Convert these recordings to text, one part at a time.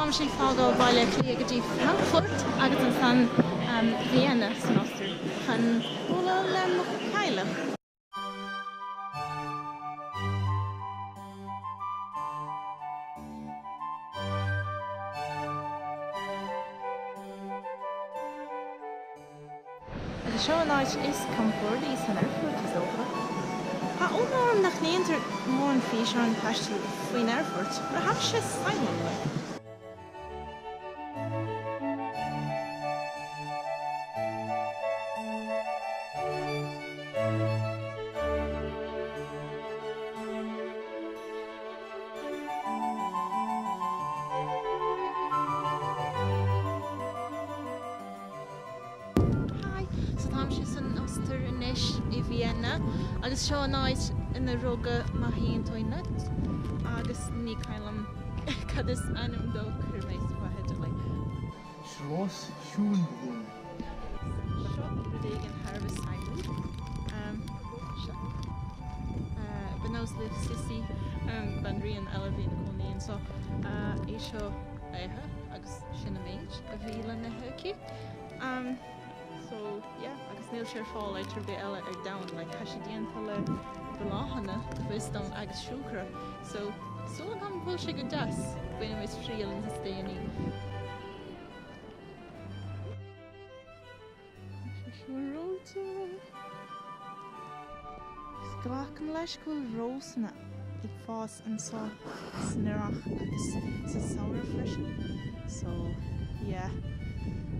Táimse ag fágáil Bhaile Átha Cliath go dtí Frankfurt agus ansan Vienna san Ostair chun bualadh le mo theaghlach. Agus seo an áit is compórdaí san aerfort, is dócha. Tá ionadh orm nach ndéantar mórán físeáin taistil faoin aerfort, mar tá sé suimiúil. Hi, so táimse san Ostair anois i Vienna agus seo an áit ina rugadh mo shin-toilet agus ní cuimhin liom cad is ainm dó, cuirfidh mé sa fotheidil é. Schloss Schönbrunn. Seo rud éigin thar a bheith suimiúil. Seo. Ba nós le Sisi, banríon eile a bhí ina cónaí anseo, é seo a ithe agus sin an méid a bhí le n-ithe aici. So yeah, agus níl sé ar fáil áit ar bith eile ar domhan, like tá sé déanta le bláthanna, go bhfios dom, agus siúcra. So súil agam go bhfuil sé go deas, bainfidh muid triail níos déanaí. Tá sé seo reoite. Glacaim leis go bhfuil rósanna ag fás anseo san earrach agus sa samhradh freisin. So, yeah.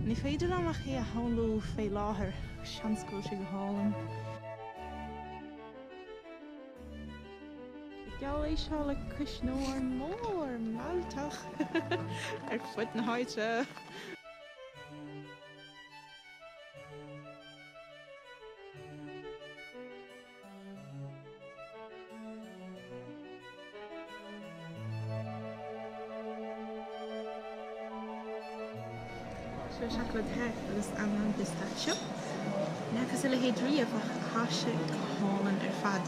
Ní féidir liom ach é a shamhlú fé láthair, seans go bhfuil sé go hálainn. Geall é seo le cuisneoir mór mealltach ar fud na háite. Seo seacláid the agus anlann piostaitsió. Ní fhacthas a leithéid riamh ach tá sé go hálainn ar fad.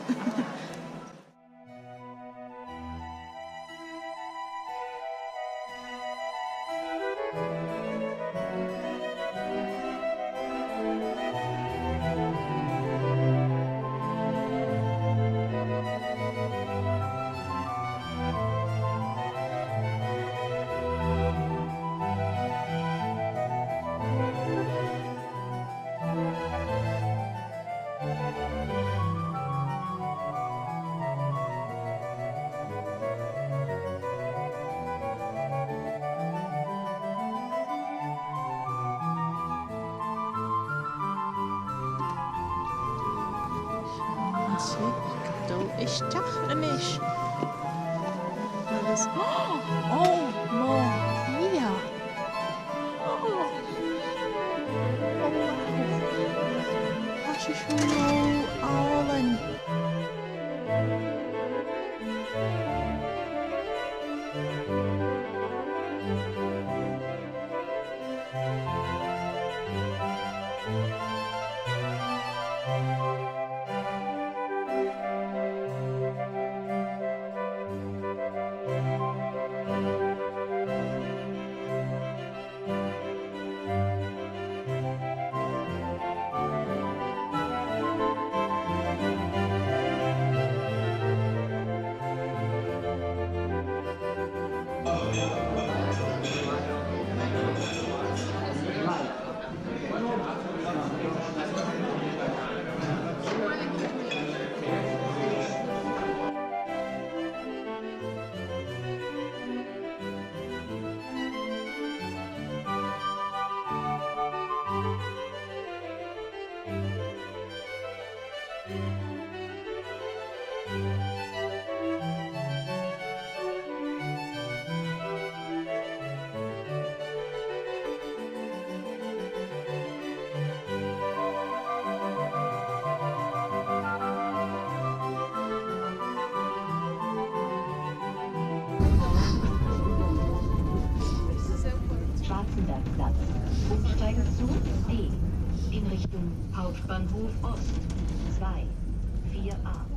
Dul isteach anois agus ó mo Dhia! Ó wow! Tá sé seo ró-álainn! Schwarzenbergplatz. Umsteigen zu D in Richtung Hauptbahnhof Ost 2 4a.